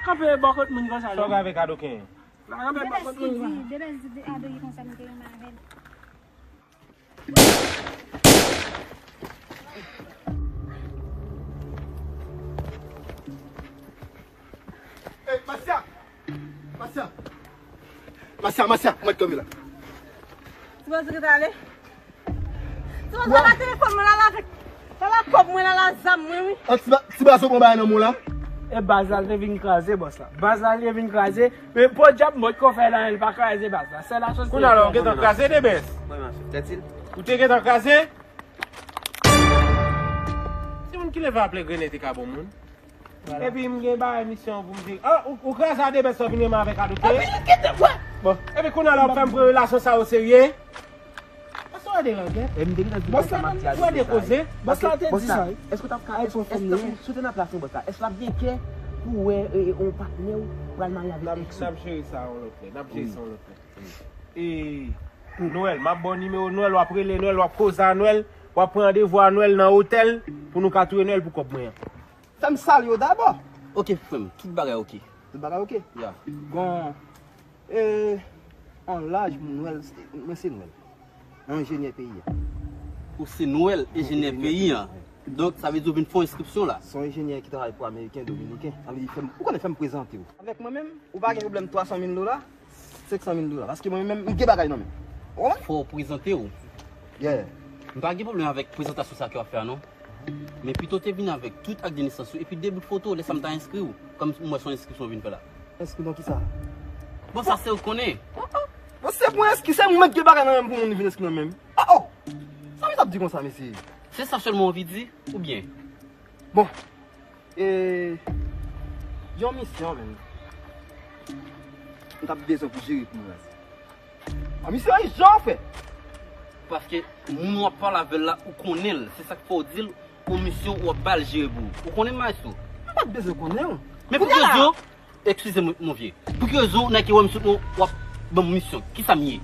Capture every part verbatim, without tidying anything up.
Kanpe bò kot moun konsa non. Sa w gen avèk Adoken? Pa kanpe bò kot moun konsa. Debès di Adoken konsa m te renmen avè l. Ey, Masya! Masya! Masya, Masya, mwen kanpe la. Ti bòs rete ale. Ti bòs la telefòn mwen la la avèk la la kòb mwen la la zam mwen wi. An ti ba- ti bazo pran bagay nan men w la. E baz la te vin kraze bòs la. Baz la li te vin kraze. Men podyab mòd kò fè la li pa kraze baz la. Sèl asosye. Kounye a la ou gentan kraze Debès. Ou te gentan kraze. Se moun ki leve aple grennen te ka bon moun. Epi m gen bagay misyon pou m di. Ah, ou, ou kraze a Debès sa vin renmen avèk Adoken. Epi l kite mwen. Bon, epi kounye a la w ap fè m pran relasyon sa o serye. Pase w a de langèt. E m te gentan di bòs la m ap di a de koze. Bòs la te di sa wi. Èske w t ap ka, èske, èske, si w te nan plas mwen bòs la, èske l ap gen kè pou wè e, e, yon patnè w pral marye avèk èks ou? N ap jere sa yon lòt lè. N ap jere sa yon lòt lè. E Nwèl, m ap ba w nimewo Nwèl, w ap rele Nwèl, w ap koze a Nwèl, w ap pran randevou a Nwèl nan otèl pou nou ka touye Nwèl pou kòb mwen an. Fè m salye w dabò. Ok, frè m, tout bagay ok. Tout bagay ok? Ya. Bon, e, an laj, Nwèl, mwen se Nwèl. Mwen enjenyè peyi a. Ou se Nwèl, enjenyè peyi a. Donk, sa vle di ou vin fè yon enskripsyon la? Se yon enjenyè ki travay pou Ameriken, Dominiken. Sa vle di, fè m, ou konnen, fè m prezante w. Avèk mwen menm, ou pa gen pwoblèm twa san mil dola? Senk san mil dola. Paske mwen menm, m gen bagay nan men. Ou konprann? Fò w prezante w. Yeah. M pa gen pwoblèm avèk prezantasyon sa ke w ap fè a non. Men pito w te vin avèk tout ak de nesans ou epi de bout foto, lè sa m ta enskri w. Kòm m wè se yon enskripsyon w vin fè la. Enskri nan kisa? Bon, sa se ou k konnen. Bon, se pou enskri, se mwen k gen bagay nan men m pou moun vin enskri nan men m. Oh, oh! Sa misye ap di konsa, mesye? Se sa sèlman w anvi di, oubyen? Bon, e, yon misyon, menm. M t ap bezwen pou jere pou mwen. A, misye, jan w fè? Paske moun w ap pale avè l la, ou konnen l. Se sa k fè w di l yon misyon w ap ba l jere pou ou. Ou konnen m, maestro? M pa t bezwen konnen w. Men pou ki rezon, eskize m, mon vye. Pou ki rezon nèg ki wè m sou nou w ap ban m misyon? Kisa m ye?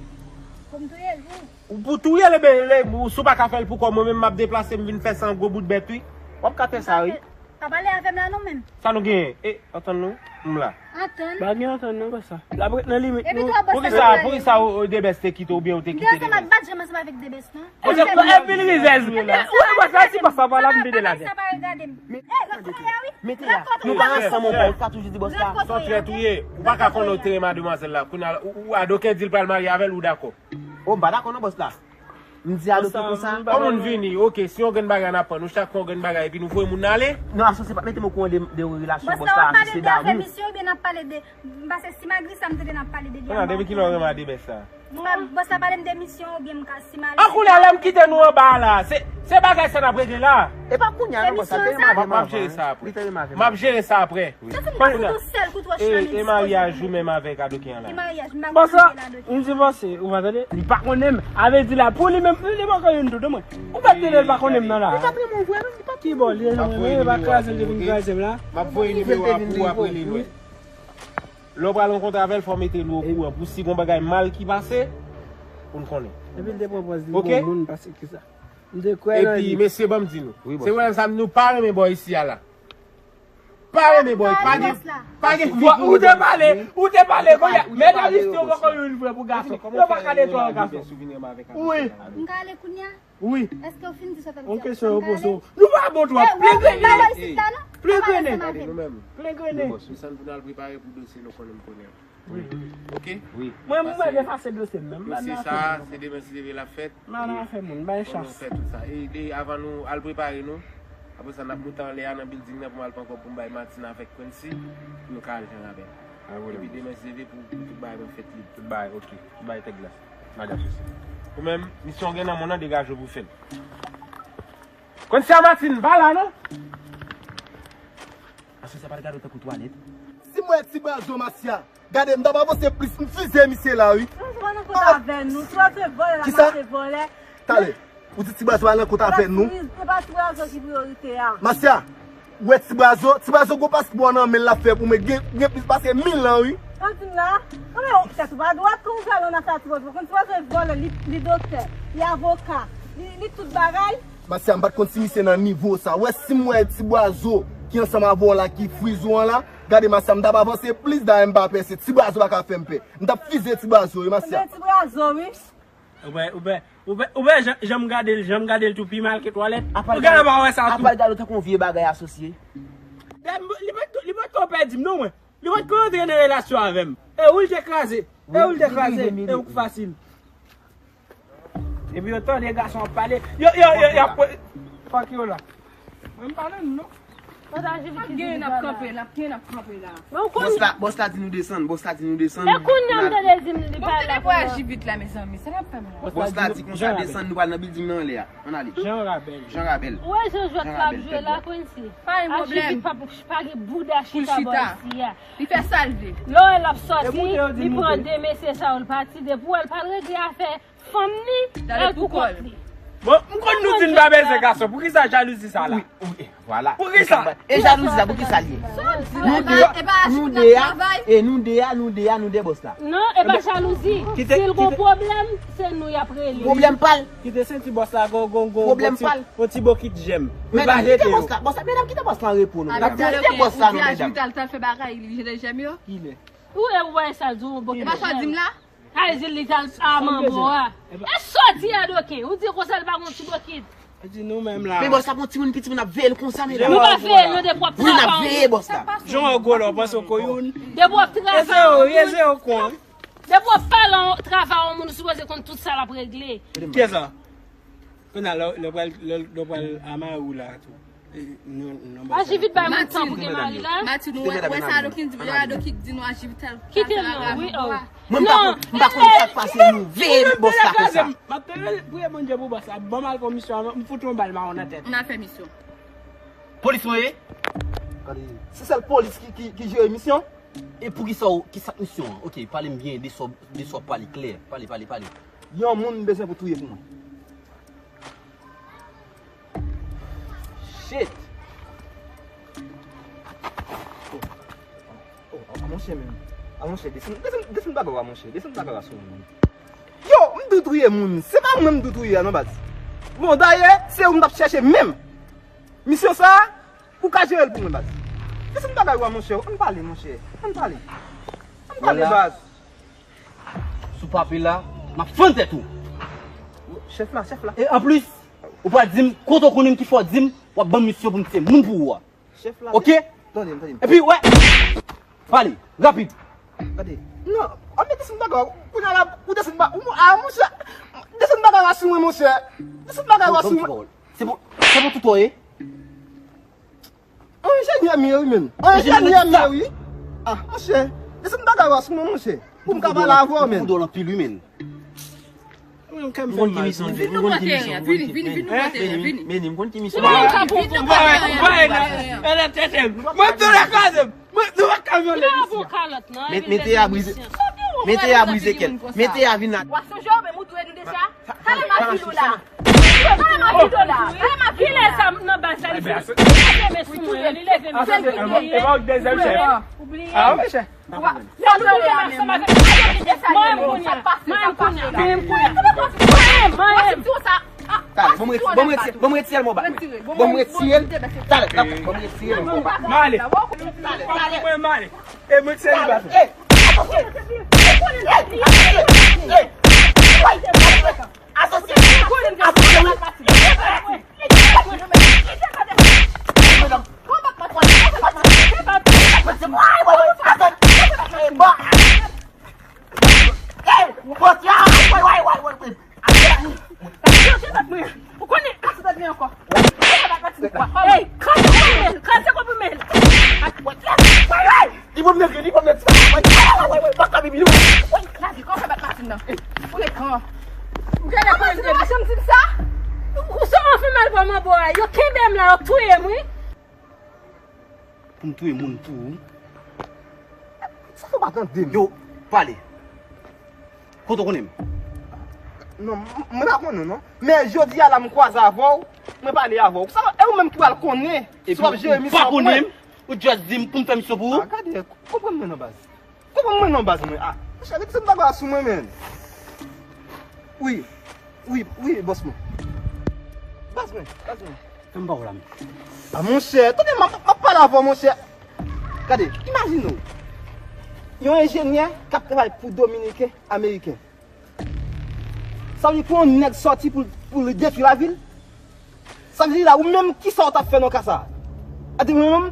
Pou m touye l, wi. Ou pou touye l, ebyen, lè, si w pa ka fè l pou kò w, mwen menm m ap deplase, m vin fè sa yon gwo bout bèt, wi. W ap ka fè sa, wi. Pa pale avè m la non menm. Sa nou genyen? E, antann nou, m la. Antann. Pa gen antann non, bòs la. L ap ret nan limit nou. Poukisa, poukisa Debès te kite w oubyen ou te kite Debès? Debès pa t janm ansanm avèk Debès non. Epi l rizèz. Ou wè bòs la, si bòs la pale, m vide la tèt. Mete a. Nou pa ansanm ankò, ou ka toujou di bòs la. Se yon trèt ou ye. Ou pa ka konnen ou te renmen demwazèl la. Kounye a, ou, ou Adoken di l pral marye avè l, ou dakò? O, m pa dakò non, bòs la. M di Adoken konsa. Kòman n vini? Ok, si yon grenn bagay n ap pran, nou chak pran yon grenn bagay epi nou voye moun nan ale? Non, asosye pa mete m okouran de, de relasyon bòs la, asosye damou. Bòs la, w ap pale de afè misyon oubyen n ap pale de, m panse si m a glise m tande n ap pale de li. Kounye a, depi kilè w renmen a de bèf sa? M pa, bòs la pale m de misyon oubyen m ka si m ale. An kounye a, lè m kite nou anba a la, se, se bagay sa n ap regle la. E pa kounye a non, bòs la, te renmen avè m avan. M ap jere sa apre. M ap jere sa apre. Sa fin pa kout ou sèl, kout wòch nan men. E maryaj ou menm avèk Adoken an la? E maryaj, m pa konn anyen la Adoken. Bòs la, m divòse, ou pa tande? Li pa konnen m. A vle di la, pou li menm, li poko youn tou de mwen. Ou pa tande l pa konnen m nan la. Li pa t renmen w vre non, li pa t renmen w. Ki bò, li renmen mwen, li pa kraze m, li vin kraze m la. M ap voye nimewo a pou w apre li lwen. Lè w pral rankontre avè l, fò w mete nou okouran pou si gon bagay mal ki pase, pou n konnen. Epi l te pran pòz li bon moun pase ki sa. M te kwè nan li. Epi, mesye, ban m di nou. Se pwoblèm sa, nou pa renmen bò isi a la. Pa renmen bò, pa gen, pa gen figi. Ou te pale, ou te pale, kounye a, men la liste yo poko youn vre pou gason. Yo pa ka netwaye gason. Wi. M ka ale kounye a? Wi. Èske w fin di sa w t ap di a? Yon kesyon yo poze w. Nou pa bon twòp. Plen grennen. Plen grennen. Gade nou menm. Plen grennen. Nou sann pou n al prepare pou dosye nou konnen m konnen. Wi. Ok? Wi. Mwen, mwen efase dosye m menm. Dosye sa, se demen si Dye vle l ap fèt. M al nan afè moun, bay chans. Fò nou fè tout sa. E de, avan nou al prepare nou, apre sa, n ap moute anlè a nan bilding nan pou m al pran kòb pou m bay Martine avèk Quincy, pou yo ka al fè rapèl. Epi demen si Dye vle pou, pou tout bagay mwen fèt lib. Tout bagay, ok. Tout bagay tèt glas. Pa gen sousi. Ou menm, misyon w gen nan men w nan, degaje w pou fè l. Quincy a Martine, pa la non. Asosye a pa t gade w tankou twalèt. Si m wè ti bwazo Masya, gade m ta pa panse plis, m fize misye la wi. Ti bwazo pa nan kont avè nou, ti bwazo e vòlè l ap mache vòlè. Talè, ou di ti bwazo pa nan kont avè nou? Se pa ti bwazo ki priyorite a. Masya, ou wè ti bwazo, ti bwazo gwo paspò nan men l ap fè pou mwen, gen, gen plis pase mil an wi. Sa w di m la? Kòman ou tèt ou pa dwat, kòman ou pral nan afè a ti bwazo? Konn ti bwazo e vòlè, li, li doktè, li avoka, li, li tout bagay. Masya, m pa t konn si misye nan nivo sa. Ou wè si m wè ti bwazo ki ansanm avè w la ki friz ou an la, Gade, Masya, m t ap avanse plis, dayè m pa pè, se Ti Brazo pa ka fè m pè. M t ap fize Ti Brazo, wi, Masya. Enben, Ti Brazo, wi. Ou wè, ou wè, ou wè, ou wè jan, jan m gade l, jan m gade l tou pi mal ke twalèt. Ou gade pa wè sa tou. Apa l gade w tankou yon vye bagay asosye. Li pa t, li pa t ko pèdi m non, mwen. Li pa t ko rantre nan relasyon avè m. E ou l te kraze. E ou l te kraze. E ou k fasil. Epi yo tande gason ap pale. Yo, yo, yo, y ap. Fòk yo la. Mwen m pa nan non. N ap genyen, n ap kanpe, n ap genyen, n ap kanpe la. Bòs la, bòs la di nou desann, bòs la di nou desann. E kounye a m tande di m li pa la pou mwen. Aji vit la, mezanmi, sa n ap fè m la? Bòs la di konsa desann, nou pral nan bilding nan anlè a. Ann ale. Jan Rabèl. Jan Rabèl. Ou wè jan jwèt la ap jwe la, Quincy? Pa gen pwoblèm. Aji vit pa, pa gen bouda chita bò isi a. Li fè sa l vle. Lè w wè l ap sòti, li pran de mesye sa yo, l pati. Depi w wè l pa regle afè fanm ni, l al pou kont li. Bon, m konn nou di n pa bezwen gason. Poukisa jalouzi sa la? Wi, wi, vwala. Poukisa? E jalouzi sa, poukisa l ye? Nou de, nou de a, e nou de a, nou de a, nou de bòs la. Non, e pa jalouzi. Si l gon pwoblèm, se nou y ap rele. Pwoblèm pa l. Kite senti bòs la, gon, gon, gon, gon ti, gon ti bokit jèm. Medam, kite bòs la, bòs la, medam, kite bòs la an repo non. Medam, kite bòs la non, medam. Ou e ou wè sa l di w, bokit jèm. Machandim la? Ay, di l li t al a manbo a. E sòti a doken. Ou di konsa l pa gon ti bokit. Di nou menm la. Men bòs la, bon timoun, piti moun ap veye l konsa, medam. Nou pa veye l non, depi w ap travay. Wi, n ap veye bòs la. Jan w gwo la, w panse w ko youn. Depi w ap travay. Eze yo, eze yo kon. Depi w ap pale travay yon moun, ou sipoze konn tout sa l ap regle. Kiyès sa? Kounye a, lè, lè w pral, lè, lè w pral a mari w la tou. Aji vit bay moun tan pou gen mari la. Matin, ou wè, wè sa Adokin di, Adokin di nou Aji vit al. Kite l non, wi, oh. Mwen m pa konn, m pa konn sa k pase nou veye bòs la konsa. M ap tande priye Bondye pou bòs la. Ban m al fè yon misyon, m fout yon bal mawon nan tèt. Ann al fè misyon. Polis mwen ye? Gade, se sèl polis ki, ki, ki jere misyon? E poukisa w, kisa k misyon an? Oke, pale m byen, de sa w, de sa w ap pale klè. Pale, pale, pale. Yon moun m bezwen pou touye pou mwen. Shit! Oh, oh, oh, monchè menm. Ah, monchè, desann, desann, desann bagay w a, monchè. Desann bagay w a sou mwen, menm. Yo, m dwe touye moun. Se pa mwen m dwe touye a, non, baz. Bon, dayè, se ou m t ap chèche menm. Misyon sa a, ou ka jere l pou mwen, baz. Desann bagay w a, monchè. Ann pale, monchè. Ann pale. Ann pale, baz. Sou papye la, m ap fann tèt ou. Chèf la, chèf la. E anplis, ou pa di m kote w konnen m ki fè w di m w ap ban m misyon pou m tiye moun pou ou a. Chèf la. Oke? Tande m, tande m. Epi, wè. Pale, rapid. Gade. Non, an met desann bagay, kounye a la, ou desann ba, ou, ah, monchè, desann bagay la sou mwen, monchè. Desann bagay la sou mwen. Se pou, se pou tout ou ye. An enjenyè m ye wi menm. An enjenyè m ye wi. Ah, monchè. Desann bagay la sou mwen, monchè. Pou m ka pale avè w, menm. Ou dwòl anpil wi, menm. Mwen m konn ki misyon, vini, vini, vini, vini, vini, vini, vini, m konn ki misyon. Mwen m konn ki misyon. Mwen m konn ki misyon. Mwen m konn ki misyon. Mete a brize. Mete a brize kèl. Mete a vin la. W ap sonje w menm ou touye nou deja? Talè m ap vide w la. Talè m ap vide w la. Talè m ap vide w la. Kilè sa nan baz la li fè? Li leve men sou mwen, li leve men sou mwen. E pa ou k dezyèm chèf? Ou bliye. Ah, wi, chèf. Mwen kounye a, mwen kounye a, mwen kounye a. Talè, bon, mwen retire, bon, mwen retire, bon, mwen retire l, mwen ba. Bon, mwen retire l. Talè, talè, bon, mwen retire l, mwen ba. Male. Talè, talè. Mwen male. E mwen selibatè. Ey! Ey! Asosye! Asosye! Ey! Asosye! Ey! Ou konnen, kase tèt mwen ankò. Ey, kraze konprimè l, kraze konprimè l. Li pran mèt, li pran mèt. Baka bibi nou. Kraze, kòman fè bat masin nan? Frekan. Ou genlè konn se machann di m sa? Ou se yon fimèl pran manbo a. Yo kenbe m la, yo touye m wi. Pou m touye moun pou ou. Sa fè w pa tande m? Yo, pale. Kote w konnen m? Non, m, mwen pa konnen w non. Men jodi a la m kwaze avè w, mwen pale avè w. Sa, e ou menm ki pral konnen si w ap jere misyon pou mwen. Ou just di m pou m fè misyon pou ou? Ah, gade, konprann mwen non baz. Konprann mwen non baz mwen. Ah, monchè, desann bagay la sou mwen, menn. Wi, wi, wi, bòs mwen. Baz mwen, baz mwen. Fè m pa w la, men. Ah, monchè, tande, m ap, m ap pale avè w, monchè. Gade, imajine w. Yon enjenyè k ap travay pou Dominiken, Ameriken. Sa vle di pou yon nèg sòti pou, pou li detwi lavi l? Sa vle di la, ou menm, kisa w t ap fè nan ka sa a? Sa vle di mwen menm,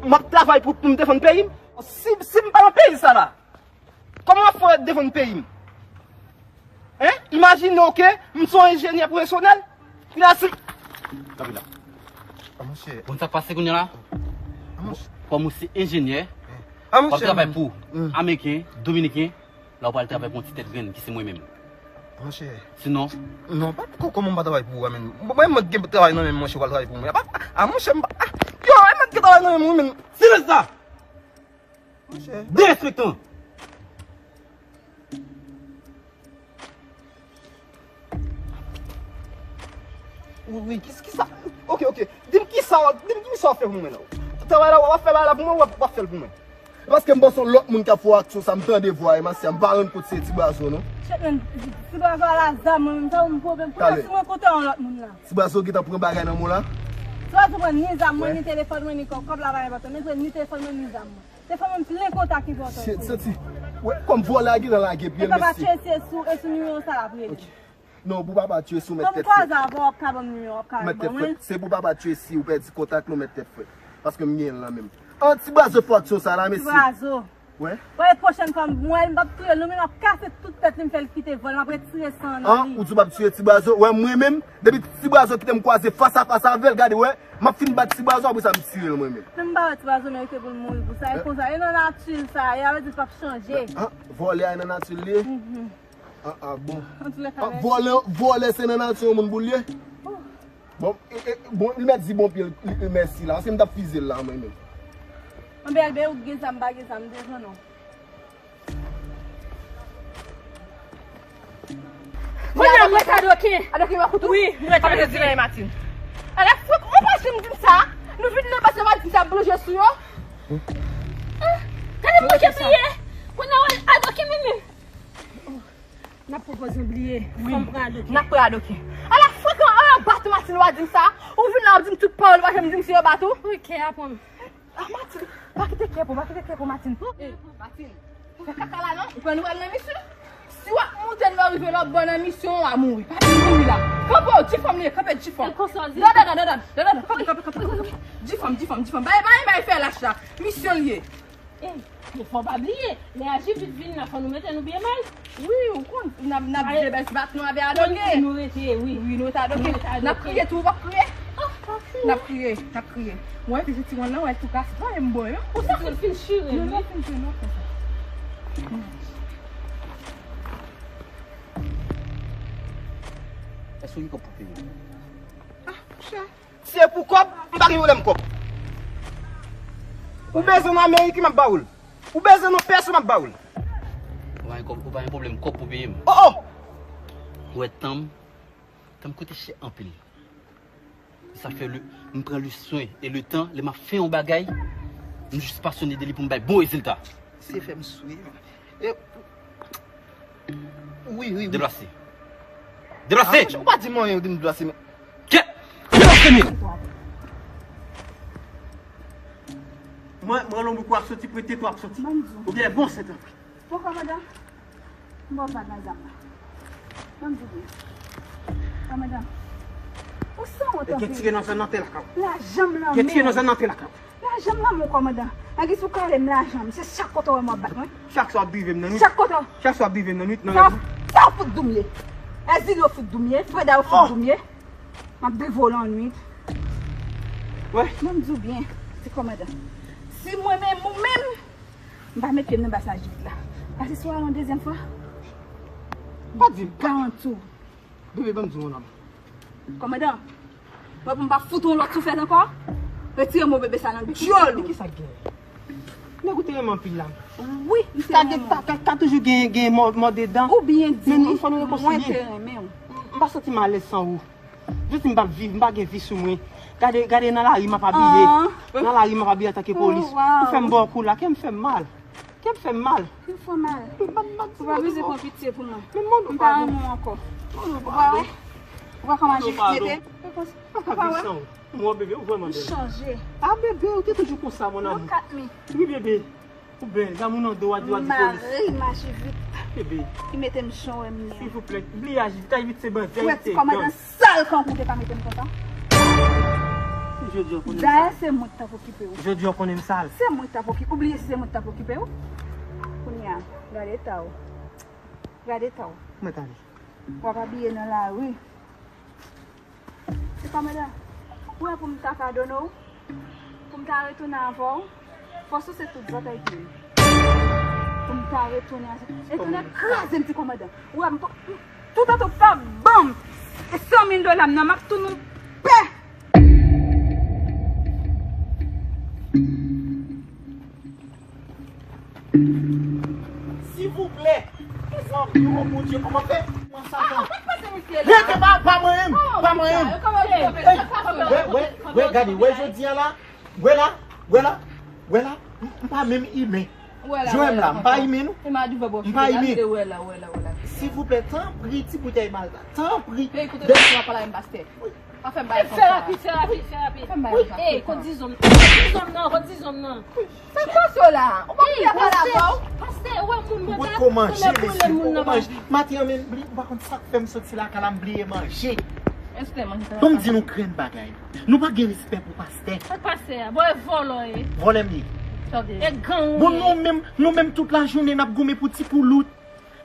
m ap travay pou, pou m defann peyi m? Si, si m pa nan peyi sa la, kòman m ap fè defann peyi m? Hein? Imajine w ke m se yon enjenyè pwofesyonèl. Kounye a si. Kanpe la. Ah, monchè. Bon, sa k pase kounye a la? Ah, monchè. Kòm ou se enjenyè, ah, w ap monchè, travay pou Ameriken, Dominiken, la w pral travay pou yon ti tèt grenn ki se mwen menm. Ah, monchè. Sinon? Non, pa ko-, kòman m pa travay pou ou a menm? Mwen, mwen, mwen gen travay nan menm, monchè, w pral travay pou mwen. Ah, ah, monchè, m pa, ah, yo, mwen gen travay nan menm, wi, menm. Silans la! Monchè. Derespektan! Wi, wi, ki, kisa? Ok, ok. Di m kisa, di m kisa w ap fè pou mwen la? Travay la, w ap fè bagay la pou mwen, w ap, w ap fè l pou mwen? Paske m panse yon lòt moun k ap fè aksyon sa, m tande vwa e masya, m pa rann kont se Ti Brazo, non. Chèf, men, Ti Brazo a la zam, mwen menm, sa yon pwoblèm. Kounye a, si mwen kontre yon lòt moun la. Ti Brazo gentan pran bagay nan men w la? Ti Brazo pran ni zam mwen, ni telefòn mwen, ni kòb, kòb la pa enpòtan, men pran ni telefòn mwen, ni zam mwen. Telefòn mwen plen kontak enpòtan. Shit, santi. Wè, kòm vòlè a gentan lage pye l, mesye. E papa Tracy, e sou, e sou nimewo sa l ap rele. Ok. Non, pou papa Tracy, ou mèt tèt frèt. Kòm kwaze avè w, w ap ka ban m nimewo, w ap ka ban mwen. Mèt tèt frèt. Se pou papa Tracy, ou pèdi kontak li, ou mèt tèt frèt. Paske m genyen l nan men m. An Ti Brazo fè aksyon sa la, mesye. Ti Brazo. Wè. Wè, pwochèn fwa m wè l, m p ap touye l, non, men m ap kase tout tèt li, m fè l kite vòl, m ap retire san nan li. An, ou di w p ap touye Ti Brazo? Wè, mwen menm, depi Ti Brazo kite m kwaze fas a fas avè l, gade, wè, m ap fin bat Ti Brazo, apre sa, m tire l mwen menm. Men m pa wè Ti Brazo merite pou l mouri pou sa, e konsa, e nan nati l sa, e a vle di l p ap chanje. An, vòlè a e nan nati l li ye? Mhm. An, an, bon. An, vòlè, vòlè se nan nati yon moun pou l ye? Bon, e, e, bon, li mèt di bon pye, li, li mèsi la, paske m t ap fize l la, mwen menm. Anben, Elbe, ou gen zam, pa gen zam, m te jwenn ou. Kounye a, m ret Adoken. Adoken, w ap koute? Wi, m ret Adoken. Sa vle di, Martin. Ala fòk, ou pa janm di m sa. Nou vin nan baz la, w ap di m sa, blonje sou yo. Ah, gade mwen ki bliye. Kounye a, Adoken, men, men. N ap pran pòz nou bliye. Wi. Fò m pran Adoken. N ap pran Adoken. Ala frekan, an, bat Martin, w a di m sa. Ou vin la, w ap di m tout pawòl, ou pa janm di m si yo bat ou. Wi, kè a pran m. Ah, Martin, pa kite kè pou, pa kite kè pou, Martin. Eh, Martin, fè kaka la non, ou pran nouvèl nan misyon. Si w ap monte nan rive lòt bò nan misyon, w a mouri. Pa vin mouri la. Kanpe w, G-Fam li ye, kanpe G-Fam. Dandan, dandan, dandan, dandan, kanpe, kanpe, kanpe, kanpe. G-Fam, G-Fam, G-Fam. Bay, bay, bay, fè lach la. Misyon li ye. Ey, men fò w pa bliye, lè Ajivit vin la, fò nou mete nou byen mal. Wi, ou konn, n ap, n ap debès bat nou avè Adoke. Nou rete, wi. Wi, nou rete Adoke. N ap kriye tou, w ap kriye. N ap kriye, n ap kriye. Mwen, piti ti mwen nan, wè, tou kase, pa m bò yo. Ou sa fin chire, wi. Èske ou gen kòb pou peye? Ah, monchè. Si se pou kòb, m pa gen pwoblèm kòb. Ou bezwen nan Amerik, m ap ba ou l. Ou bezwen nan pèso, m ap ba ou l. Ou pa gen kòb, ou pa gen pwoblèm kòb pou peye m. Oh, oh! Ou wè tan m, tan m koute chè anpil. Sa fè le, m pran le swen e le tan, lè m ap fè yon bagay, m jis pasyone de li pou m bay bon rezilta. Se fè m swiv. E, wi, wi, wi. Deplase. Deplase! Ah, monchè, ou pa di m anyen, ou di m deplase, men. Kèt! Deplase, men! Mwen, mwen, lonbrik w ap soti, prete tou ap soti. Oubyen bon, se tanpri. Bon, kòmandan, m ba w pa nan zam la. Ban m di w byen. Kòmandan, ou sanwont anpil. Gen tire nan zòn nan tè lakay. Lajan m nan men w. Gen tire nan zòn nan tè lakay. Lajan m nan men w, kòmandan. Ann gen sou kale m lajan m. Se chak kote w wè m w ap bat mwen. Chak swa w ap drive m nan nwit. Chak kote. Chak swa w ap drive m nan nwit, nan rèv. Sa w fout dou m ye. Èzili yo fout dou m ye. Freda yo fout dou m ye. M ap drive w lannwit. Wè. Ban m di w byen, ti kòmandan. Si mwen menm, ou menm, m pa met pye m nan baz Ajivit la. Pase sou a yon dezyèm fwa. Pa di m. Garanti w. Bebe, ban m di w yon nòm. Kòmandan, mwen pou m pa fout yon lòt souflèt ankò, retire mo bebe sa nan dyòl ou. Kisa k gen? Nèg ou te renmen anpil la. Wi, m te renmen w. Ka, ka, ka toujou gen, gen mò, mò dedan. Ou byen di wi, mwen te renmen w. M pa santi m alèz san ou. Jodi m p ap viv, m pa gen vi sou mwen. Gade, gade nan lari m ap abiye. Nan lari m ap abiye antanke polis. Ou fè m ba w kou la, kè m fè m mal. Kè m fè m mal. Kè w fè w mal. Ou pa bezwen pran pitye pou mwen. M pa renmen w ankò. Ou pa wè? Ou pa kòman Ajivit rete? Ou pa wè? Mwen, bebe, ou vrèman bèl. Ou chanje. Ah, bebe, ou te toujou konsa, mon amour. Look at me. Wi, bebe. Ou bèl, damou nan do, w a di, w a di polis. Mari, maji vit. Bebe. Ki mete m jan w wè m ye a. Silvouplè, bliye aji vit, aji vit se bandi, aji vit se gang. Ti kòmandan sal kankou te ka mete m konsa. Jodi a w konnen m sal. Dayè se mwen ki t ap okipe w. Jodi a w konnen m sal. Se mwen ki t ap okipe, ou bliye si se mwen ki t ap okipe w. Kounye a, gade eta w. Gade eta w. Mwen t ale. W ap abiye nan lari. Se pa manda. Ou wè pou m ta padone w, pou m ta retounen avè w, fòs ou se tout zòt ak vye. Pou m ta retounen avè w. E tounen kraze m ti kòmandan. Ou wè m pa, toutan tou pa ban m e san mil dola m nan, m ap tounen pè. Silvouplè. Zanmi, o Bondye, kòman fè? Mwen Satan. Rete, pa, pa manyen m, pa manyen m. Ey, wè, wè, wè, gade, wè jodi a la. Wè la, wè la, wè la. M, m pa menm imen. Jwenn m la, m pa imen non. M pa imen. Silvouplè, tanpri, ti boutèy malta. Tanpri. Ey, koute m ap pale avè m, pastè. Pa fè m bagay konsa. Fè rapid, fè rapid, fè rapid. Pa fè m bagay konsa. Ey, kot dizon m nan, kot dizon m nan, kot dizon m nan. Sa k pase w la? Ou pa konn y ap pale avè w? Pastè, ou wè moun mwen ta, ou wè pwoblèm moun nan. Maten an, men, ou pa konn sa k fè m soti lakay la, m bliye manje. Ban m di nou grenn bagay. Nou pa gen respè pou pastè. Sa k pastè a? Bon, e vòlò ye. Vòlè m ye. E gang ou ye. Bon, nou menm, nou menm tout lajounen n ap goumen pou ti koulout.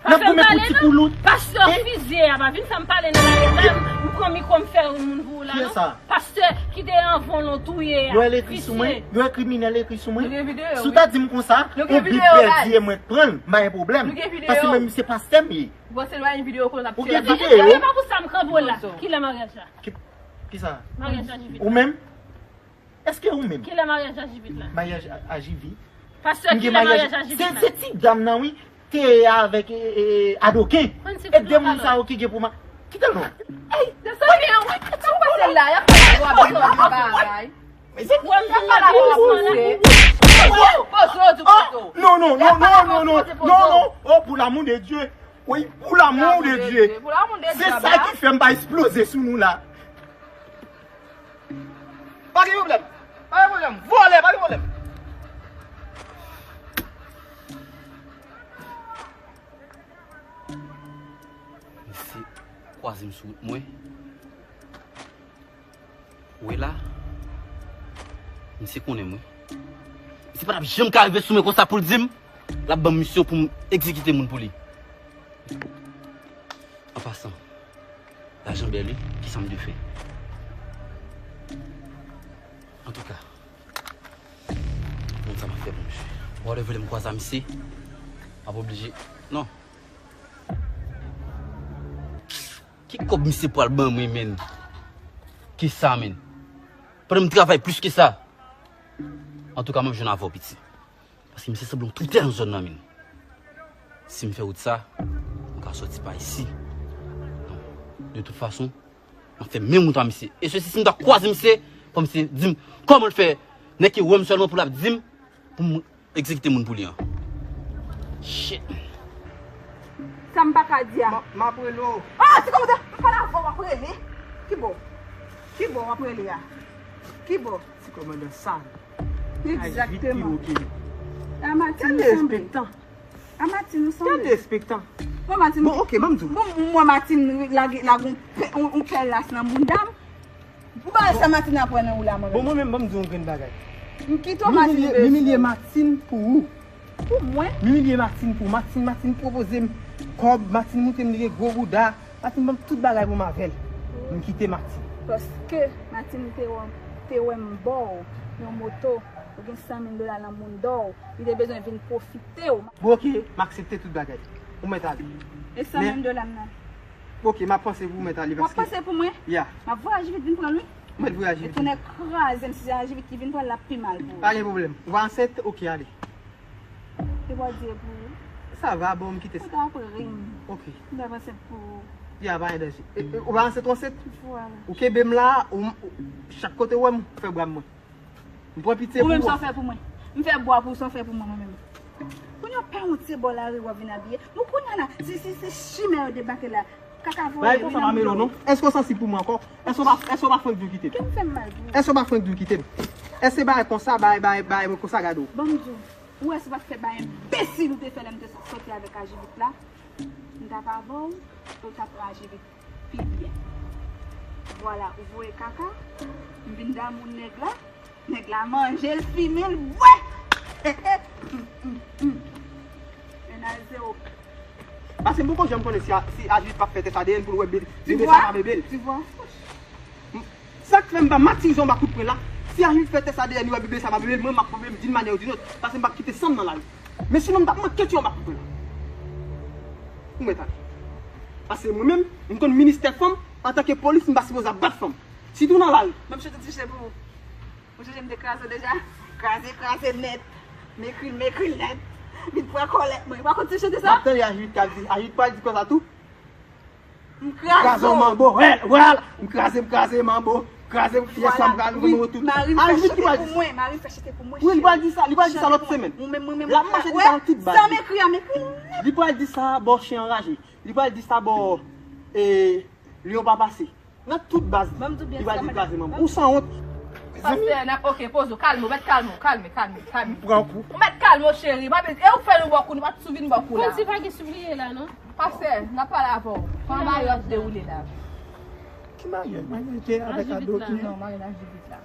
N ap goumen pou ti koulout. Pastè fizye a, pa vin fè m pale nan lari la, m pran mikwo m fè yon moun pou ou la non. Pastè ki te anvan w touye a. Yo wè l ekri sou mwen, yo wè kriminèl ekri sou mwen. Si w ta di m konsa, yon bib pèdi e mwen k pran l, m pa gen pwoblèm. Paske mwen menm se pastè m ye. Ou gen videyo? E pa pou sa m kanpe w la. Kilè maryaj la? Kisa? Maryaj la, Jivit. Ou menm? Èske ou menm? Kilè maryaj Ajivit la? Maryaj a, Ajivit? Pastè, kilè maryaj Ajivit la? Se, se ti dam nan wi, te avèk e, e, Adoken. E de moun sa yo ki gen pou ma... Kite l non. Ey, desann li an wi. Sa w pase la? Y ap pale avè w, ap di w bagay. Y ap pale avè w, ap poze. Poze w di w poze w. Non, non, non, non, non, non, non, non. Oh, pour l'amour de Dieu. Wi, pour l'amour de Dieu. Se sa ki fè m pa eksploze sou nou la. Pa gen pwoblèm. Pa gen pwoblèm. Vòlè, pa gen pwoblèm. Misye kwaze m sou wout mwen. Ou wè la? Misye konnen mwen. Misye pa t ap janm ka rive sou mwen konsa pou l di m l ap ban m misyon pou m egzekite moun pou li. An pasan, lajan bèl wi, kisa m dwe fè? Antouka, m konn sa m ap fè pou misye. Whatever, lè m kwaze a misye, m ap oblije. Non. Ki kòb misye pral ban mwen, menn? Kisa, menn? Pandan m travay plis ke sa. Antouka, m ap jwenn avè w, piti. Paske misye sanble yon toutè nan zòn nan, menn. Si m fè wout sa, m ka sòti pa isi. Donk, de tout fason, m ap fè menm wout a misye. E sesi, si m ta kwaze misye, fò misye di m kòman l fè, nèg ki wè m sèlman pou l ap di m, pou m egzekite moun pou li an. Shit. Sa m pa ka di a. M a, m ap rele w. Ah, ti kòmandan, m pale avè w, w ap rele. Ki bò? Ki bò w ap rele a? Ki bò? Ti kòmandan sal. Egzakteman. A Matin nou sanble. Gade respektan. A Matin nou sanble. Gade respektan. Bon, Matin. Bon, ok, ban m di w. Bon, mwen Matin lage, lage yon pè, yon, yon pè las nan bounda m. Ou pa wè sa Matin ap wè nan ou la, mwen menm? Bon, mwen menm, ban m di w yon grenn bagay. M kite w, Matin bezwen. M imilye Matin pou ou. Pou mwen? M imilye Matin pou ou. Matin, Matin pwopoze m kòb, Matin montre m li gen gwo bouda. Matin ban m tout bagay pou m avè l. M kite Matin. Paske Matin te wè, te wè m ba w yon moto, ou gen san mil dola nan mounda w, li te bezwen vin pwofite w. Bon, ok, m aksepte tout bagay. Ou mèt ale. E san mil dola m nan? Ok, m ap panse pou mèt ale paske. W ap panse pou mwen? Ya. M ap vwayaje vit vin pran l, wi. Mèt vwayaje vit. E tounen kraze m, si se vwayaje vit ki vin pran l, l ap pi mal pou ou. Pa gen pwoblèm. Ou pa ansent? Ok, ale. Se Bondye pou ou. Sa va, bon, m kite sa. Ou ta ap ri m. Ok. M ta panse pou ou. Ya, pa gen danje. E, e, ou pa ansent, ou ansent? Vwala. Ou kenbe m la, ou, ou, chak kote ou wè m, ou fè bra m mwen. M pran pitye pou ou. Ou menm sa w fè pou mwen. M fè bwa pou ou, sa w fè pou mwen, mwen menm. Kounye a w pa yon ti bò lari w ap vin abiye. Bon, kounye a la, si, si, si chimè yo debake la, Kaka voye. Bagay konsa pa mele w non. Èske w sansib pou mwen ankò? Èske w pa, èske w pa frenk di w kite m? Kè m fè m mal pou ou? Èske w pa frenk di w kite m? Èske bagay konsa, bagay, bagay, bagay mwen konsa gade w? Ban m di w. Ou wè si w pa t fè bagay enbesil ou te fè lè m te sot sòti avèk Ajivit la, m t ap avè w, e w t ap wè Ajivit pi byen. Vwala, ou voye kaka, m vin damou nèg la, nèg la manje l, fimen l, bwè! Mennaj zewo. Paske m poko janm konnen si, a- si Ajivit p ap fè tès A D N pou l wè bebe sa pa bebe l. Tu vois? Sa k fè m pa matize anba kout pwen la. Si Ajivit fè tès A D N, li wè bebe sa pa bebe l, mwen m ap pwoblem d'une manière ou d'une autre. Paske m p ap kite san m nan lari. Men sinon m t ap manke tiye anba kout pwen la. Ou mèt ale. Paske mwen menm, m konn ministè fanm, antanke polis, m pa sipoze ap bat fanm. Sitou nan lari. Ban m chete ti chete pou ou. Ou chèche m te kraze w deja? Kraze, kraze nèt. M ekri l, m ekri l nèt. Vin pran kòlèt mwen. Ou pa konn ti chante sa? M ap tande Ajivit k ap di, Ajivit pral di konsa tou. M kraze w. Kraze w manbo. Wèl, wèl. M kraze, m kraze manbo. Kraze m, yè swa m kraze manbo tout. Ajivit ki pral di sa. Mari m fè chante pou mwen. Wi, li pral di sa, li pral di sa lòt semèn. Ou menm, mwen menm. L ap mache di sa nan tout baz. Sa m ekri a, m ekri l nèt. Li pral di sa bò chen anraje. Li pral di sa bò, e, lyon pa pase. Nan tout baz li pral di kraze manbo. Ou sanwont. Pastè, n ap, oke, poze w, kalme w, mèt kalme w, kalme, kalme, kalme. Pran kou. Ou mèt kalme w, cheri. M ap, e ou fè nou bò kou, nou pa t sou vin bò kou la. Kòmsi pa gen souliye la, non? Pastè, n ap pale avè w. Kòman maryaj dewoule la? Ki maryaj? Maryaj te avèk Ajivit la. Non, maryaj Ajivit la.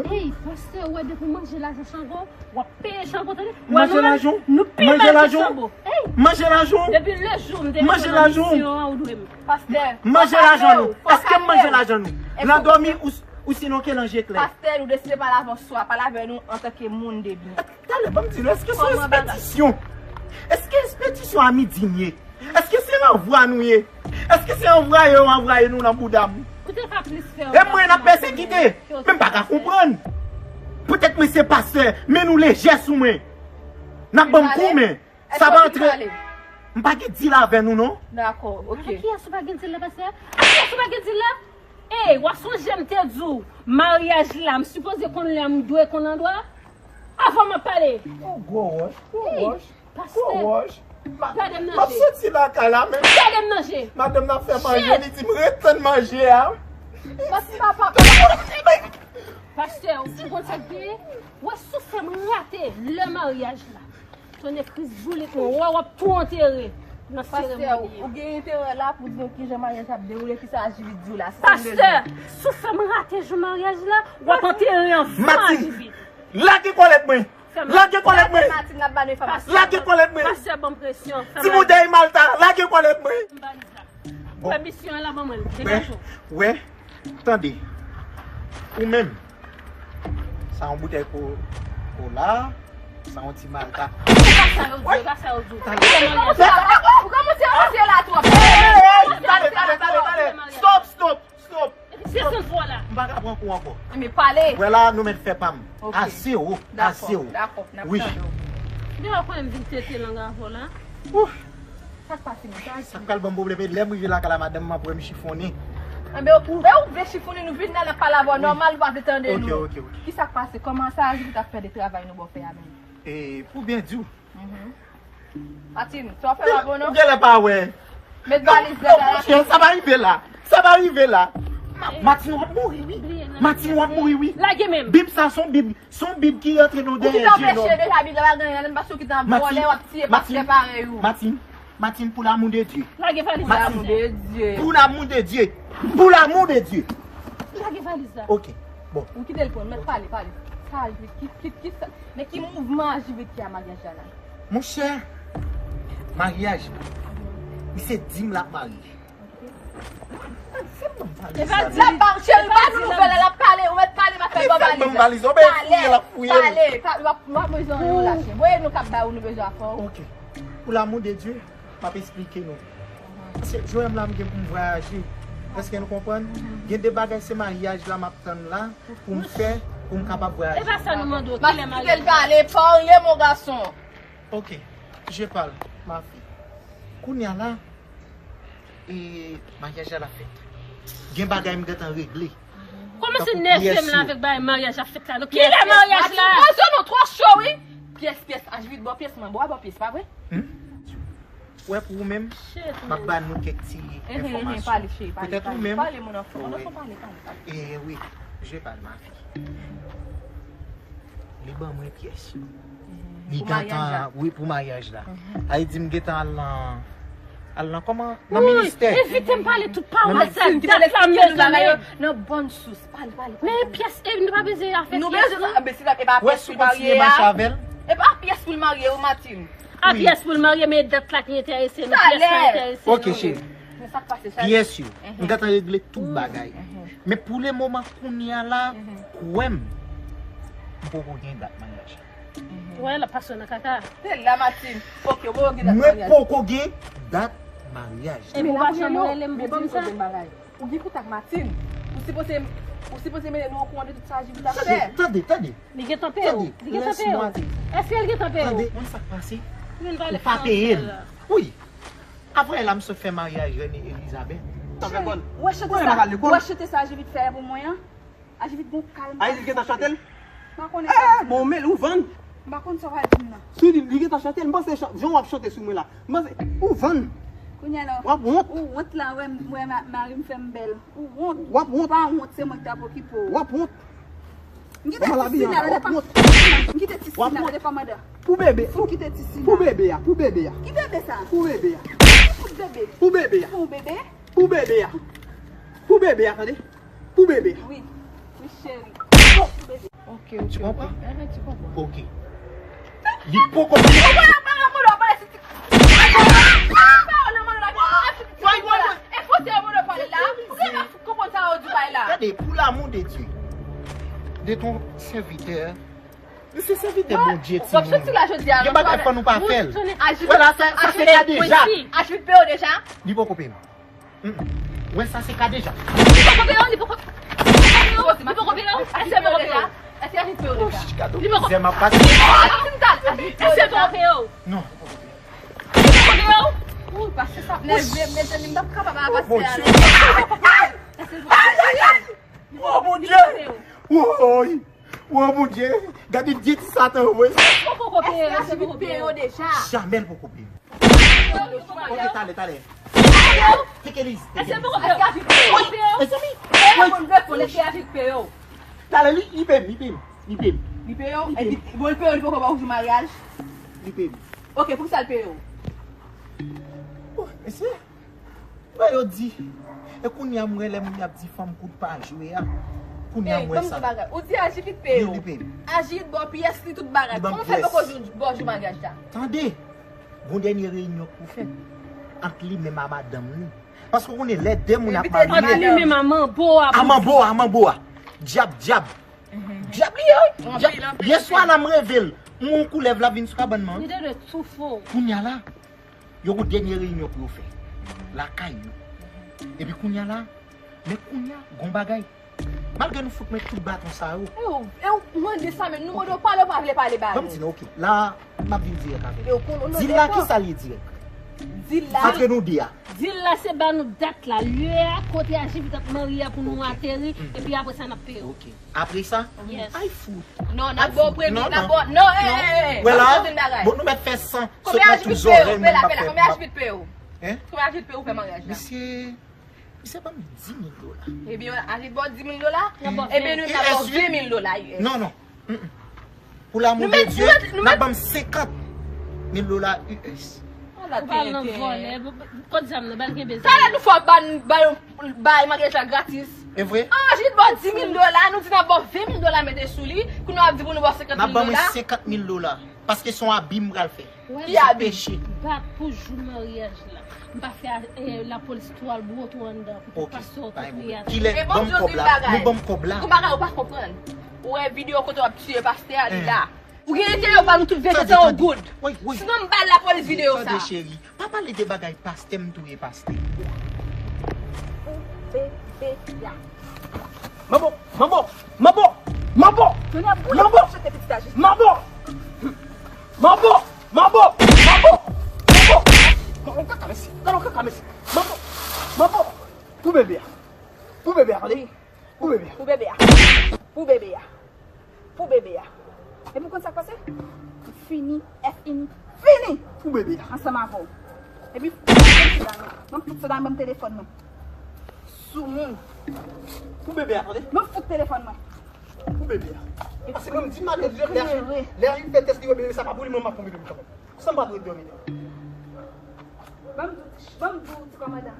Ey, pastè, ou wè depi w manje lajan Chango, w ap peye Chango, tande? Manje lajan w. Nou pi mal ke Chango. Ey! Manje lajan w. Depi le jou m te mete nan misyon an, ou dwe m. Pastè, manje lajan nou. Èske m manje lajan nou? Nan dòmi ou, ou sinon ke nan je klè? Pastè, nou deside pale avè w swa, pale avè nou antanke moun de byen. Talè, ban m di nou, èske se yon ekspedisyon? Èske ekspedisyon a midi m ye? Èske se ranvwa nou ye? Èske se anvwaye yo anvwaye nou nan bouda m? E mwen n ap pèsekite, men m pa ka konprann. Poutèt mwen se pastè, men nou lejè sou mwen. N ap ban m kou, men sa pa antre. M pa gen dil avè nou, non. Dakò, oke. Avèk kiyès ou pa gen dil la, pastè? Avèk kiyès ou pa gen dil la? Ey, w a sonje m te di w, maryaj la, m sipoze konn lè, m dwe konn andwa. Avan m ap pale. Ou gwo wòch, gwo wòch, gwo wòch. Gade m nan je. M ap soti lakay la menm. Gade m nan je. Madanm nan fè manje, li di m ret tann manje a. Pastè, ou konn sa k genyen? Wè, si w fè m rate lè maryaj la. Tonnè Kris boulit mwen, wè w ap tou antere nan seremoni an. Pastè, ou gen enterè la pou di nou kijan maryaj la ap dewoule, kisa Ajivit di w la, se sa m bezwen. Pastè, si w fè m rate jou maryaj la, w ap antere anvan Ajivit. Lage kòlèt mwen! Lage kòlèt mwen! Lage kòlèt mwen! Pastè, ban m presyon. Ti boutèy Malta, lage kòlèt mwen! Bon. Pèmisyon an la ban mwen l. Degaje w. Wè, tande. Ou menm. Sa yon boutèy ko-, kola, sa yon ti malta. Ou pa sa yo di, ou pa sa yo di. Ou kòmanse ranse la twòp. Hey, hey, hey, tande, tande, tande, tande. Stop, stop, stop. Se sans vwa la. M pa ka pran kou ankò. Men pale. Wè la, nou mèt fè pa m. Ase o, ase o. Dakò, dakò, n ap tande w. Depi w konnen m vin tete lang avè w la. Sa k pase, mesye? Sa k pral ban m pwoblèm, e lè m rive lakay la, madanm m ap wè m chifonnen. Enben, ou, e ou vle chifonnen, nou vin la, n ap pale avè w nòmal, ou pa vle tande nou. Ok, ok, ok. Kisa k pase? Kòman sa Ajivit ap fè de travay nou ba w fè a menm? E, pou byen di w. Matin, sa w ap fè pa bon, non? Ou genlè pa wè. Met valiz la. Non, monchè, sa pa rive la. Sa pa rive la. Ma-, Matin, w ap mouri, wi. Matin, w ap mouri, wi. Lage men m. Bib sa, se yon Bib. Se yon Bib ki rantre nan dèyè je nonm. Ou ki t anpeche deja Bib la pa genyen, paske ou ki t ap vòlè, w ap tiye pastè parèy ou. Matin, Matin, pour l'amour de Dieu. Lage valiz la. Pour l'amour de Dieu. Pour l'amour de Dieu. Pour l'amour de Dieu. Lage valiz la. Ok. Bon. Ou kite l pran, mèt pale, pale. Sa Ajivit, ki, ki, ki sa, men ki mouvman Ajivit ki a maryaj la la? Monchè, maryaj la, misye di m l ap marye. L ap ba, cheri, pa di nouvèl la, l ap pale, ou mèt pale, m ap fè bon valiz la. Pale, pale, pa, m ap bezwen yon lache. Voye nou k ap bay ou, nou bezwen afè w. Ok. Pour l'amour de Dieu, m ap esplike nou. Paske Joèm la, m gen pou m vwayaje. Èske nou konprann? Gen de bagay se maryaj la m ap tann la pou m fè, pou m kapab vwayaje. E pa sa nou mande w, kilè maryaj la? Kite l pale, parle, mon garçon. Ok, je parle, ma fille. Kounye a la, e, maryaj la, l ap fèt. Gen bagay m gentan regle. Kòman se nève m la avèk bagay maryaj ap fèt la? Kilè maryaj la? Poze non, twò cho, wi. Pyès, pyès, Ajivit, bò pyès mwen, bò a bò pyès, pa vre? Hmm? Wè, pou ou menm, m ap ba nou kèk ti enfòmasyon. Petèt ou menm, pale, mon enfant, mon enfant, pale, pale, pale. Eh oui, je parle, ma fille. Li ban mwen pyès yo. Li gentan, wi, pou maryaj la. A, li di m gentan al nan, al nan kòman? Nan ministè. Evite m pale tout pawòl sa, dat la m bezwen la yo. Nan bòn sous. Pale, pale, pale. Men pyès, e nou pa bezwen afè pyès, non. Wè, si w kontinye mache avè l. E pa pyès pou l marye, wi, Martine. A pyès pou l marye, men dat la ki enterese nou, pyès la enterese nou. Ok, cheri. Pyès yo. M gentan regle tout bagay. Men pou le moman, kounye a la, kwè m, m poko gen dat maryaj. Wè, l ap pase w nan kaka. Se la, Martine. Ok, ou poko gen dat maryaj. Mwen poko gen dat maryaj. Epi w pa janm rele m pou di m sa. Ou gen kontak Martine. Ou sipoze, ou sipoze mennen nou okouran de tout sa Jivit ap fè. Tande, tande. Li gentan peye w. Li gentan peye w. Èske l gentan peye w? Tande, konn sa k pase? Ou pa peye l. Wi. Avan yè la, m sot fè maryaj Rene Elizabeth. Wè chante sa, wè chante sa Jivit fè pou mwen an. Ajivit gon kalm. Ajivit gentan chante l? M pa konnen. Eh, bon, men ou vann. M pa konn sa w pral di m nan. Si li, li gentan chante l, m panse chan-, jan w ap chante sou mwen la. M panse, ou vann. Kounye a la, w ap wont. Ou wont la, wè, m, wè ma-, mari m fè m bèl. Ou wont. W ap wont. Pa wont, se mwen ki t ap okipe w. W ap wont. M kite ti Sina la, depa. M kite ti Sina la, depa manda. Pou bebe. M kite ti Sina. Pou bebe a, pou bebe a. Ki bebe sa? Pou bebe a. Ki kout bebe? Pou bebe a. Pou bebe? Pou bebe a. Pou bebe a, tande. Pou bebe. Wi. Wi, cheri. Pou bebe. Ok, ok, ok. Tu comprends? Eh, tu comprends. Ok. Li poko fini. Gade, pour l'amour de Dieu, de ton serviteur. Misye sèvitè Bondye, timoun. Gen bagay fò nou pa fè l. Wè la, sa, sa se ka deja. Li poko peye m. Mm, mm. Wè sa se ka deja. Li poko peye w, li poko, li poko peye w, li poko peye w. Èske li poko peye w? Èske li poko peye w deja? Li poko peye w. Èske li poko peye w? Non. Li poko peye w? Ou pase sa. Mezanmi, m p ap kapab ak pastè a. Èske li poko peye w? Oh, Bondye! Woy! Wo, Bondye, gade Bondye ti Satan, wi. Ou poko peye, èske li poko peye w deja? Jamè l poko peye m. Ok, talè, talè. Teke liz, teke liz. Èske li poko peye w? Èske li poko peye w? Talè, li, li peye m, li peye m, li peye m. Li peye w? Epi, bon, li peye w, li poko ba w jou maryaj? Li peye m. Ok, poukisa l peye w? Bon, mesye. Wè yo di. E kounye a m wè lè moun y ap di fanm kout pa jwe a. Kounye a m wè sa. Ou di Ajivit peye w. Li peye m. Ajivit ba w pyès li tout bagay. Kòman fè poko jou, ba w jou maryaj la? Tande. Gon dènye reyinyon pou fè ant li menm a madanm li. Paske w konnen lè de moun ap marye. Ant li menm a manbo a. A manbo a, a manbo a. Dyab, dyab. Dyab li ye, wi. Dyab. Yè swa la m reve l. M wè yon koulèv la vin sou kabann mwen. Li te dwe tou fou. Kounye a la. Yo gon dènye reyinyon pou yo fè lakay yo. Epi kounye a la, men kounye a, gon bagay. Malgre nou fout mwen tout baton sa yo. E w, e w mande sa menm, nou mande w pale, w pa vle pale ba nou. Ban m di nou, ok. La, m ap vin dirèk avè w. Dil la, kisa l ye dirèk? Dil la. Antre nou de a. Dil la, se ba nou dat la, lye a, kote Ajivit ap marye a pou nou ateri, epi apre sa, n ap peye w. Ok. Apre sa, ay fout. Non, n ap ba w premye, n ap ba w, non, eh, eh, eh. Wè la, bon, nou mèt fè san sot nan tout zòrèy, men m p ap fè. Konbyen Ajivit peye w? Konbyen Ajivit peye w fè maryaj la? Misye, misye ban m di mil dola. Ebyen, Ajivit ba w di mil dola? Ebyen, nou, n ap ba w ven mil dola, U S. Non, non. Mm, mm. Pou l'amour de Dieu, n ap ban m senkant mil dola U S. Ou pa nan vòlè, kot zam nan, ba l kenbe zam. Talè nou fò ba n, ba yo, bay maryaj la gratis. E vre? An, Ajivit ba w di mil dola, nou di n ap ba w ven mil dola mete sou li, kounye a w ap di pou nou ba w senkant mil dola? N ap ban mwen senkant mil dola, paske se yon abi m pral fè. Ki abi? Peche. Bat pou jou maryaj la. M pa fè, eh, lapolis tou al bwote w anndan pou pastè w te kriye atè. Kilè? Ban m kòb la. Nou ban m kòb la. Gon bagay ou pa konprann. Ou wè videyo kote w ap tiye pastè a, li la. Ou gen enterè w ba nou tout verite sa yo good. Sinon m bay lapolis videyo sa. Tande, cheri. Pa pale de bagay pastè, m touye pastè. Ou bebe ya. Manbo, manbo, manbo, manbo. Manbo, manbo. Manbo, manbo, manbo. Manbo. Gade yon kaka mesye, gade yon kaka mesye. Manbo, manbo. Pou bebe a. Pou bebe a, tande. Pou bebe a. Pou bebe a. Pou bebe a. Pou bebe a. Epi w konn sa k pase? Fini, F ini, fini pou bebe a. Ansanm avè w. Epi, ban m fout soda, ban m telefòn mwen. Soumoun. Pou bebe a, tande? Ban m fout telefòn mwen. Pou bebe a. Paske mwen m di maten, lè, lè, lè li fè tès li wè bebe sa pa pou li, mwen m ap pran bebe m kanmenm. San m pa dwe dòmi. Ban m di w, ban m di w, ti kòmandan.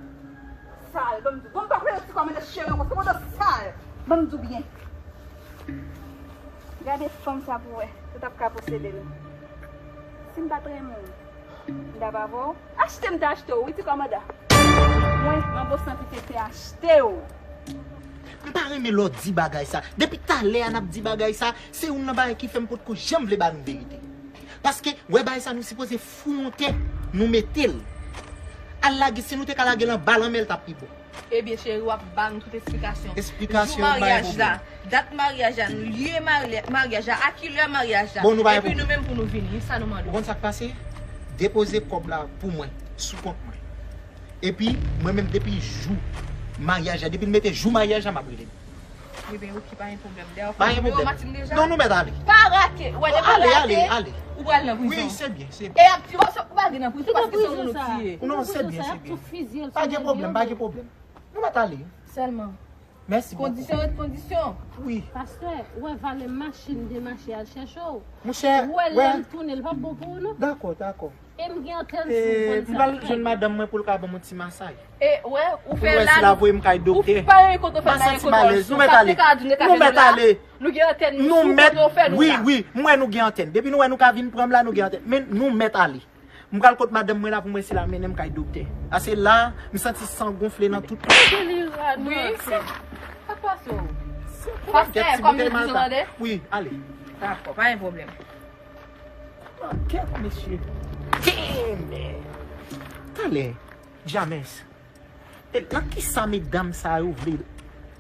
Sal, ban m di w. Bon, m pa konnen ti kòmandan cheri ankò, ti kòmandan sal. Ban m di w byen. Gade fanm sa pou wè, ou t ap ka posede l. Si m pa t renmen w, m t ap avè w. Achte m te achte w, wi, ti kòmandan. Mwen, manbo san pite te achte w. M pa renmen lè w di bagay sa. Depi talè a n ap di bagay sa, se youn nan bagay ki fè m potko janm vle ba nou verite. Paske, wè bagay sa nou sipoze foumonte, nou mete l. Al lage, si nou te ka lage l anba lanmè, l t ap pi bon. Ebyen, cheri, w ap ba nou tout esplikasyon. Esplikasyon, jou maryaj la, dat maryaj la, lye marye- maryaj la, a kilè maryaj la. Bon, nou pa gen pwoblèm. Epi nou menm pou nou vini, sa nou mande w. Ou konn sa k pase? Depoze kòb la pou mwen, sou kont mwen. Epi, mwen menm, depi jou maryaj la, depi l mete jou maryaj la, m ap rele nou. Ebyen, oke, pa gen pwoblèm. Dayè, ou fè nimewo Martine deja? Non, nou mèt ale. Pa rate. Ou wè depi w rate, ou pral nan prizon. Wi, se byen, se byen. E y ap tiye w, ou pral gen nan prizon paske se yon moun ou tiye. Non, se byen, se byen. Pa gen pwoblèm, pa gen pwoblèm. Nou mèt ale. Sèlman. Mèsi bokou. Kondisyon ret kondisyon. Wi. Pastè, ou wè valè machin demache al chèche w. Monchè, ou wè lè l tounen, l p ap bon pou ou non. Dakò, dakò. E m gen antèn sou m sa. M pral jwenn madanm mwen pou l ka ban m yon ti masaj. E, wè, ou fè la, si l a voye m kay doktè. Ou pa gen kote w fè la, kote w al sou. Nou mèt ale. Nou mèt ale. Nou gen antèn nou sou kote w fè nou la. Wi, wi, m wè nou gen antèn. Depi nou wè nou ka vin pran m la, nou gen antèn. Men nou mèt ale. M pral kot madanm mwen la pou m wè si l a mennen m kay doktè. Paske la, m santi san gonfle nan tout kò. Wi, se pa pase w. Pastè, kòm nou di, tande? Wi, ale. Dakò, pa gen pwoblèm. Kèt mesye. Damn! Talè, James. E nan kisa medam sa yo vle,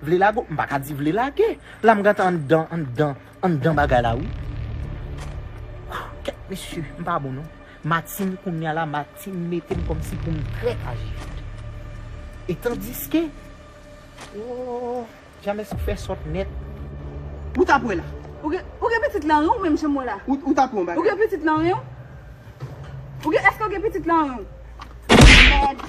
vle lage w? M pa ka di vle lage. La m gentan anndan, anndan, anndan bagay la, wi. Kèt mesye, m pa bon non. Martine kounye a la, Martine mete m kòmsi pou m trèt a Jivèt. E tandiske, oh, James ou fè sòt nèt. Ou t ap wè la. Ou gen, ou gen pitit lan ren w menm jan mwen la. Ou, ou t ap wè yon bagay. Ou gen pitit lan ren w? Ou gen, èske ou gen pitit lan ren w? Mèd.